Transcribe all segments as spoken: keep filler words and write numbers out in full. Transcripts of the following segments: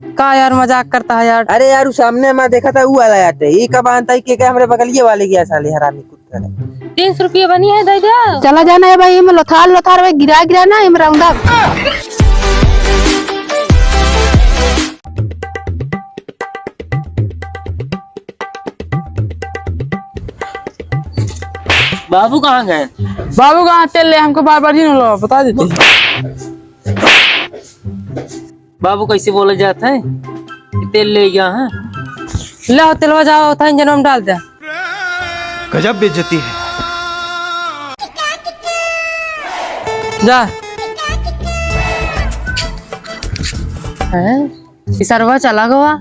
का यार, मजाक करता है यार? अरे यार, उ सामने मा देखा था, उ वाला यार, ई का बांधता है, के, के हमरे बगलिए वाले गया साले हरामी कुत्ता ने। तीन सौ रुपया बनी है, दे दे। चला जाना है भाई, इमे लोथार, लोथार भाई, गिरा, गिरा ना, इमे रौंदा। बाबू कहाँ गए? बाबू कहाँ, तेल ले, हमको बार बार ही लो, बता देते। बाबू कैसे बोला जाता है कि तेल ले गया है? ले आओ, तेलवा जाओ, था इंजन में डाल दे। गजब बेइज्जती है। जा। हैं? ई सरवा चला गवा।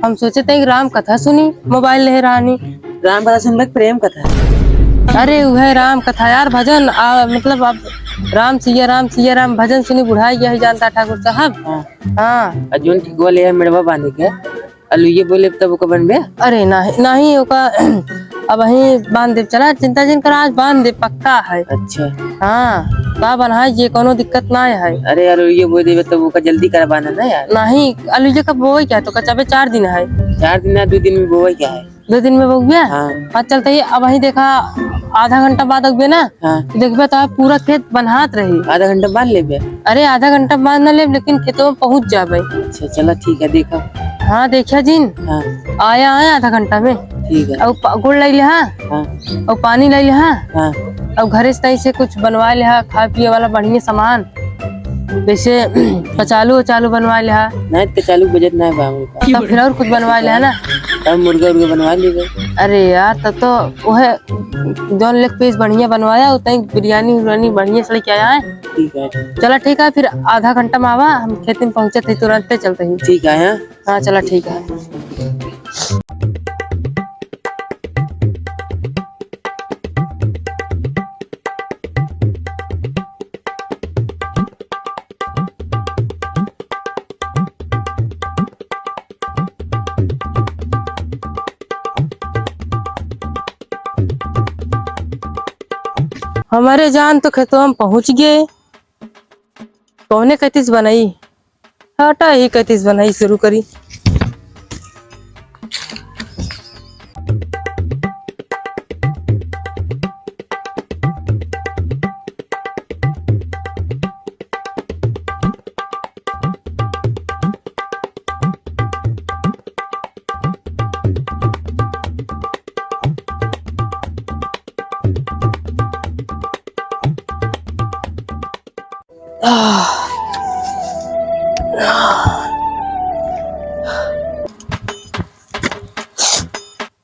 हम सोचे थे कि राम कथा सुनी, मोबाइल ले रहनी। राम कथा सुनबे कि प्रेम कथा? अरे उहे राम कथा यार, भजन, आ, मतलब अब राम सिया राम सिया राम भजन सुनी बुढ़ाई गया ही जानता ठाकुर साहब। हाँ। हाँ। आ जोन ठिकुआ ले है मेड़वा बांधे के, अलुइये बोले तब ओका बनबे? अरे नाही, नाही ओका, अबहीं बांध देब, चला चिंता जिन करा, आज बांध देब, पक्का है। अच्छा। हाँ, का बनाए जे कोनो दिक्कत ना है। अरे यार, अलुइये बोए देबे तब ओका जल्दी करा बांधा ना यार। नाही, अलुइये का बोए क्या, तो कचाबे चार दिन है। चार दिन ना, दो दिन में बोए क्या है? दो दिन में बोए क्या? हाँ। हाँ, चलते ही अबहीं देखा, आधा घंटा बाद अगबे ना, हाँ। देखबे तो पूरा खेत बन्हात रही। आधा घंटा बांध लेबे? अरे आधा घंटा बांध ना लेब, लेकिन खेतवा में पहुँच जाबे। अच्छा चला ठीक है, देखा। हाँ देखिया जिन। हाँ। आया है आधा घंटा में। ठीक है। अउ पा-, गुड़ लइ लिहा। हाँ। अउ पानी लइ लिहा। हाँ। अउ घरे से तई से कुछ बनवा लिहा, खाए पिए वाला बढ़िया सामान, जैसे कचालू उचालू बनवा लिहा। नहीं, कचालू बजट नहीं बा हमरे पास। तब फिर और कुछ बनवा लिहा ना। तब मुर्गा उर्गा बनवा लेबे। अरे यार, तब तो वह जौन लेग पीस बढ़िया बनवाया, उतनी बिरयानी उरयानी बढ़िया से लेके आया है। ठीक है। चला ठीक है, फिर आधा घंटा में आवा, हम खेत में पहुँचत ही, तुरंते चलते ही। ठीक है, हाँ। हाँ, चला ठीक है। हमरे जान तो खेतवा में पहुँच गए। कौने कतिस बनाई? हटा, ही कतिस बनाई शुरू करी।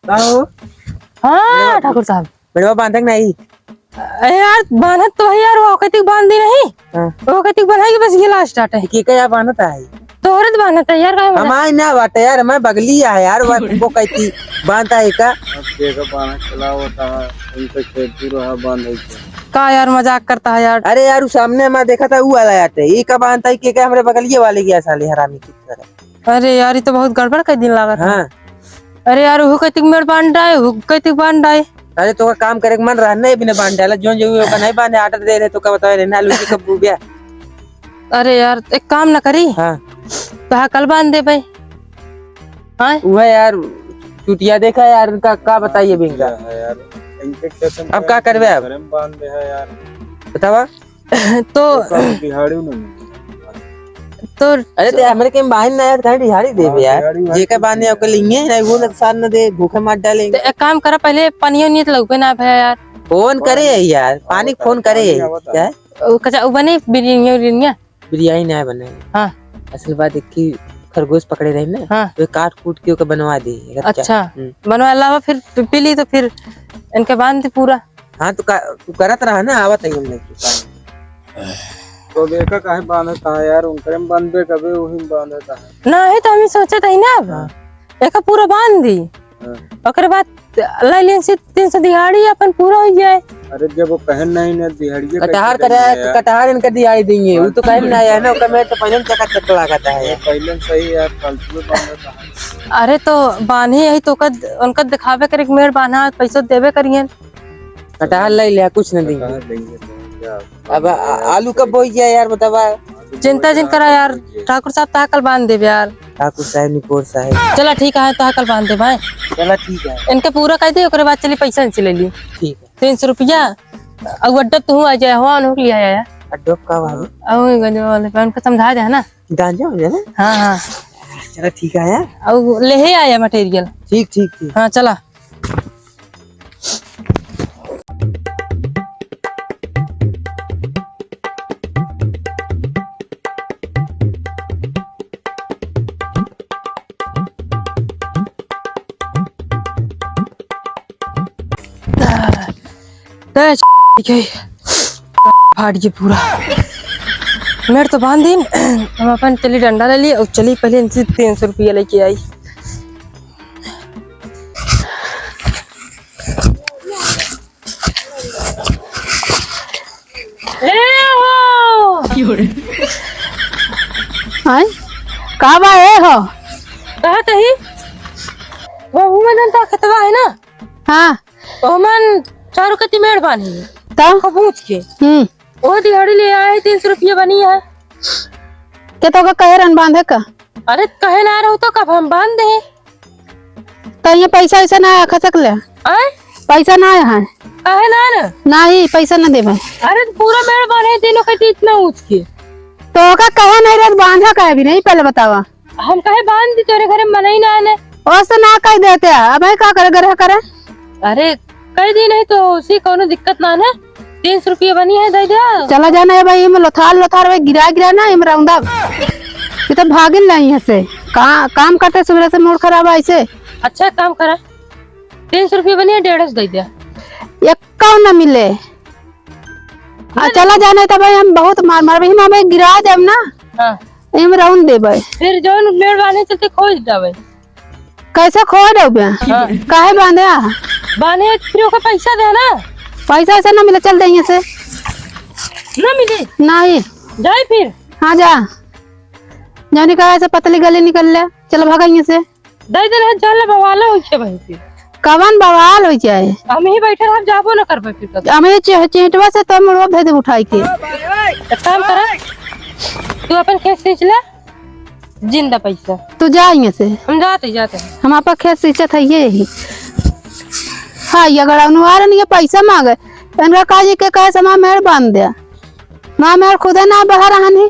का हो? हाँ, मेड़वा, ठाकुर साहब। मेड़वा बांधक नहीं? अरे यार, बांधत तो है यार, वो कहती बांध दी नहीं। हाँ। वो कहती बनाई कि बस ये लास्ट आटे। ठीक है यार, बांधत है। तोहरे तो बांधत है यार, काहे बांधत? हमारे ना बाटे यार, मैं बगली है यार, वो, वो कहती बांधता है का? अब देखो, बांधत चला होता है, उनसे खेत दूर रहा, बांध है क्या? का यार, मजाक करता है यार। अरे यार, वो सामने मैं देखा था, वो वाला आटे, ये का बांधता है कि क्या, हमरे बगलिए वाले गया साले हरामी की तरह। अरे यार, ये तो बहुत गड़बड़ कर दिन लागत है। हाँ। अरे यार, वो कहती मेड़ बांध डाए, वो कहती बांध डाए। अरे, तो का काम करे के मन रहा, नहीं बिना बांध डाला, जोन जो ओका नहीं बांधे, आटा दे रहे, तो का बताए रहे, ना लूटी कब बुबिया। अरे यार, एक काम ना करी। हाँ। तो हाँ, कल बांध दे भाई। हाँ? वह यार, चुटिया देखा यार, इनका का बताइए बिनका। चुटिया है यार, इनके खेत में अब का करबे अब? घरे में बांध दे है यार। बतावा। तो तो का दिहाड़ी नहीं मिली। तो अरे, ते हमरे के बांध ना यार, कहीं दिहाड़ी देबे हाँ, यार। दिहाड़ी भाई जेकर बांधे ओके लेंगे, नहीं वो नुकसान न दे, भूखे मार डालेंगे। तो एक काम करा, पहले पानी उनी तो लौके ना भैया यार। फोन करे है यार, पानी आवता फोन है, करे पानी है। आवता क्या है? है। ओ, कचा, उ बने बिरयानी, बिरयानी? बिरयानी ना बने। हाँ। असल बात है कि खरगोश पकड़े रहे ना, हाँ। तो काट कूट के ओके बनवा दे, अगर अच्छा, चाहे। हम्म। बनवा लावा, फिर पी ली तो फिर इनके बांध दे पूरा। हाँ, तो का, तू करत रहा ना, आवत है हम लेके पानी। तो देखा काहे बांधत है यार, उनकरे में बांधबे कबे, वही में बांधत है। नहीं, तो हम सोचत है ना अब, हाँ। एका पूरा बांध दी। हाँ। ओकरे बाद लाई लेन से तीन सौ दिहाड़ी अपन पूरा हो जाए। अरे, जब वो कहन नहीं ना, दिहाड़िए कैसे कटहर देंगे करे, यार? कटहर इनका दिहाड़ी देंगे, वो तो कहन नहीं है ना, ओकर में तो पहले चका चक लागत है। ये पहले सही यार, फालतू में बांधत है। अरे, तो बांधी यही तो ओकर, उनका दिखावे करे कि मेड़ बांधा, पैसो देवे करियन। कटहल ले लिया, कुछ न देंगे। कटहल देंगे तो क्या? अब आ-, आलू कब बोई जाए यार, बतावा। चिंता जिन करा यार, ठाकुर साहब, ता कल बांध देबे यार। ठाकुर साहेब, निपोर साहेब। चला ठीक है, तो कल बांध दे भाई। चला ठीक है। इनके पूरा कर दे, ओकरे बाद चली पैसा इनसे ले ली। ठीक है। तीन सौ रुपया। अब अड्डा तू आ जाए, हो, अनहु लिया आया। अड्डा का हुआ? अब गंजवा वाले पे उनको समझा दे, है ना? गांजा हो जाए ना? हाँ, हाँ। चला ठीक है यार। अब ले ही आया material। ठीक, ठीक, ठीक। हाँ, चला। तय ठीक है, फाट गई पूरा। मेड़ तो बांध दिन, हम अपन चली डंडा ले ली और चली पहले इनसे तीन सौ रुपया लेके आई। ए हो! आय? का बा ए हो? कहा तही? वो हुआ जनता खेतवा है ना? हाँ। ओमन चारों कती मेड़ बांधी। तब? पहुँच के। हम्म। ओ दिहाड़ी ले आए, तीन सौ रुपया बनी है। के तो का कहे रहन बांधे का? अरे कहे ना रहू तो कब हम बांध दे? तो ये पैसा ऐसे ना खसक ले। आय? पैसा ना है। काहे ना ना? नहीं, पैसा ना देबे। अरे तो पूरा मेड़ बांधे तीनों के बीच में ऊँच के। तो का कहे नहीं रहत बांधा काहे भी नहीं, पहले बतावा। हम कहे बांध दी तोरे घरे मनई ना आने। ओसे ना कह देते, अब है का करे, गरह करे? अरे कह दी नहीं तो उसी कौनो दिक्कत ना है। तीन सौ रुपया बनी है, दे दे। चला जाना है भाई, इमे लोथार लोथार भाई गिरा गिरा ना, इमे रौंदा। ये तो भागिन नहीं है से। का, काम करते सुबह से मूड खराब है ऐसे। अच्छा काम करा, तीन सौ रुपया बनी है, डेढ़ सौ दे दे। एक कौन ना मिले। आ, चला जाना है तो भाई हम बहुत मार मारबे, हम हमें गिरा देब ना। हाँ। इमे रौंद देबे। फिर जौन मेड़ बांधे चलते खोज जावे। कैसे खोज देबे? हाँ। काहे बांधे आ? बांधे फिर ओकर पैसा दे ना। पैसा ऐसे ना मिले, चल दे यहाँ से। ना मिले? नहीं। जाए फिर? हाँ जा। जाने का ऐसे पतली गली निकल ले, चल भागा यहाँ से। दे दे रहे, चल बवाल होई छे भाई फिर। कवन बवाल होई जाए? हम ही बैठे रहब, जाबो न करबे फिर कतौ। हम ये चेह-, चेहटवा से तो मुड़वा भेद उठाई के। एक काम करा, तू अपन खेत सींच ले, जिंदा पैसा। तू जा यहाँ से। हम जाते, जाते। हम आपका खेत सींचत है ये ही। हाँ, ये अगर अनुहार नहीं है, पैसा मांगे, इनका काजी के कहे समा मेड़ बांध दे। माँ मेड़ खुदे ना बहा रहन ही।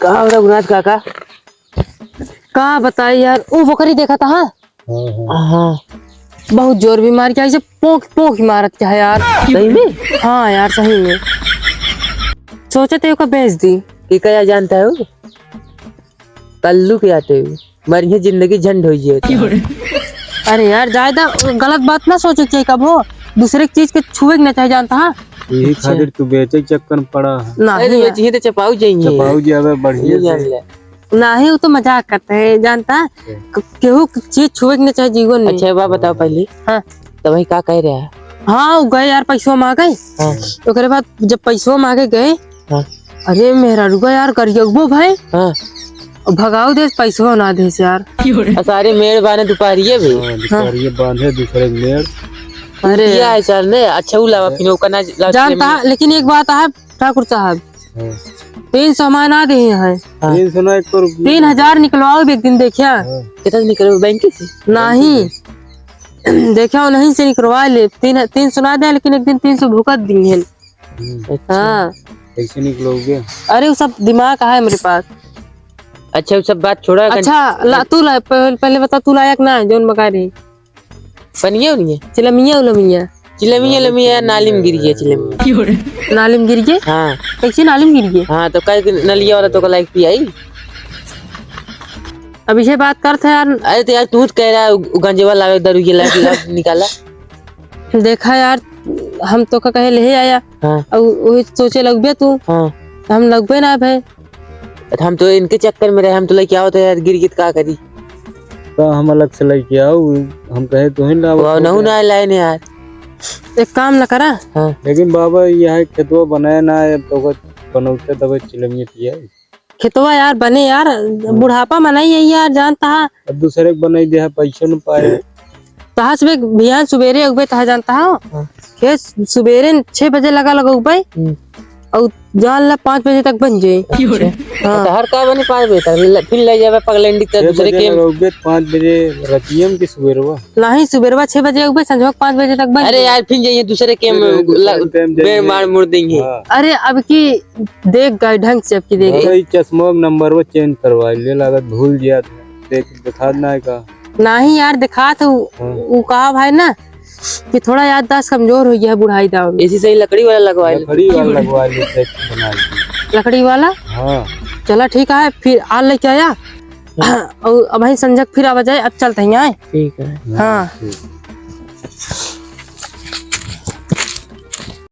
का हो रघुनाथ काका? का बताई यार, ऊ बकरी देखा था, हाँ? हाँ, हाँ। हाँ। बहुत जोर बीमार क्या है, पोंख, पोंख मारत क्या है यार? सही में? हाँ यार, सही में। सोचे थे ओका बेच दी। के का जानता है वो? कल्लू के आते हुए। मरिहे जिंदगी झंड होई जाए तो। अरे यार, ज्यादा गलत बात ना सोचे के चाहिए कबो। दूसरे के चीज के छुए के ना चाहे, जानता है? यही अच्छा। खातिर तू बेचे के चक्कर में पड़ा है। ना अरे, ही यार। बेचिए तो चपाऊ जाएंगे। चपाऊ जावे बढ़िया ये से। जान ले। नाही, वो तो मजाक करते हैं, जानता है? अच्छा। क-, केहू के चीज छुए के ना चाहे जीवन में। अच्छा, एक बात बताओ पहले। हाँ। तो वही का कह रहा है? हाँ, वो गए यार, पैसवा मांगे। हाँ। ओकरे बाद जब पैसवा मांगे गए, हाँ। अरे मेहरारुआ यार, करियगबो भाई। हाँ। और भगाओ दे, पैसवा ना दे यार। आ, सारे मेड़ बांधे दुपहरिए भी। हाँ, दुपहरिए बांधे दूसरे के मेड़। अरे। किया है सर ने? अच्छा, उ लावा, फिर ओकर ना लावा, जानता है, लेकिन एक बात है ठाकुर साहब, हाँ। तीन सौ हमारे ना दे हैं। हाँ। तीन सौ ना, एक तो रुपया। तीन हजार निकलवाओ भी एक दिन, देखिया। हाँ। कितना निकलवाओ, बैंक से? नहीं। देखिया, नहीं से निकलवा ले। तीन, तीन सौ ना दे, लेकिन एक दिन तीन सौ भुगत दी है। हम्म। अच्छा। हाँ। कैसे निकलोगे? अरे, वो सब दिमाग है मेरे पास। अच्छा, वो सब बात छोड़ा, अच्छा, ला, तू ला, पहले, पहले बता, तू लायक ना है, जौन बका रही। पनिया उनिया? चिलमिया उलमिया। चिलमिया लमिया, नाली में गिर गया, चिलमिया। नाली में गिर गया? हाँ। कैसे नाली में गिर गया? हाँ, तो कह के नलिया वाला तो को लाइक पियाई। अब इहे बात करत है यार। अरे, तो यार, तू तो कह रहा है, उ-, गंजवा लावे, दारू ये लाके लाओ, निकाला। देखा यार, हम तो का कहे ले आया। हाँ। अब वही सोचे लगबे तू। हाँ। हम लगबे ना भाई। तो हम तो इनके चक्कर में रहे, हम तो लेके आओ तो यार, गिर गिर का करी। तो हम अलग से लेके आओ, हम कहे तो ही लाओ। वो नहु ना लाए ने यार। एक काम ना करा। हाँ। लेकिन बाबा, यहाँ खेतवा बनाया ना है, तो बनौते तब चिलमिया पिया। खेतवा यार बने यार, हम्म। बुढ़ापा मनाई है यार, जानता है। अब दूसरे के बनाई दे है, पैसों न पाए। तहा सुबह भियान सुबेरे उगबे, तहा जानता है। हाँ। खेत सुबेरे छह बजे लगा लगा उगबे। हम्म। और जान ला पाँच बजे तक बन जाई। अच्छा। हाँ। तो हर का बनी पाँच बजे तक? ले, फिर ले जाबे पगलेंडी ते छह दूसरे बजे के। लगौबे तो पाँच बजे रतियम की सुबेरवा? नहीं, सुबेरवा छह बजे उबे, संझवा के पाँच बजे तक बन अरे जाई। यार, फिर जाइए दूसरे के फिर में दूसरे ल-, time जाइए। बेड़ मार मुड़ देंगे। हाँ। अरे, अब की देख गए ढंग से, अब की देख। अरे, ई चश्मा के नंबर वो change करवा ले, लागत भूल गया था। देख, दिखा ना है का? नहीं यार, दिखा तो हाँ। उ कहा भाई ना कि थोड़ा याददाश्त कमजोर हो गया है बुढ़ाई दाव में। इसी से ही लकड़ी वाला लगवा ले। लकड़ी वाला लगवा ले, set बना ले। लकड़ी वाला? हाँ। चला ठीक है, फिर आल लेके आया। और अब ही संझक फिर आवा जाए, अब चलते ही आए। ठीक है। हाँ। ठीक।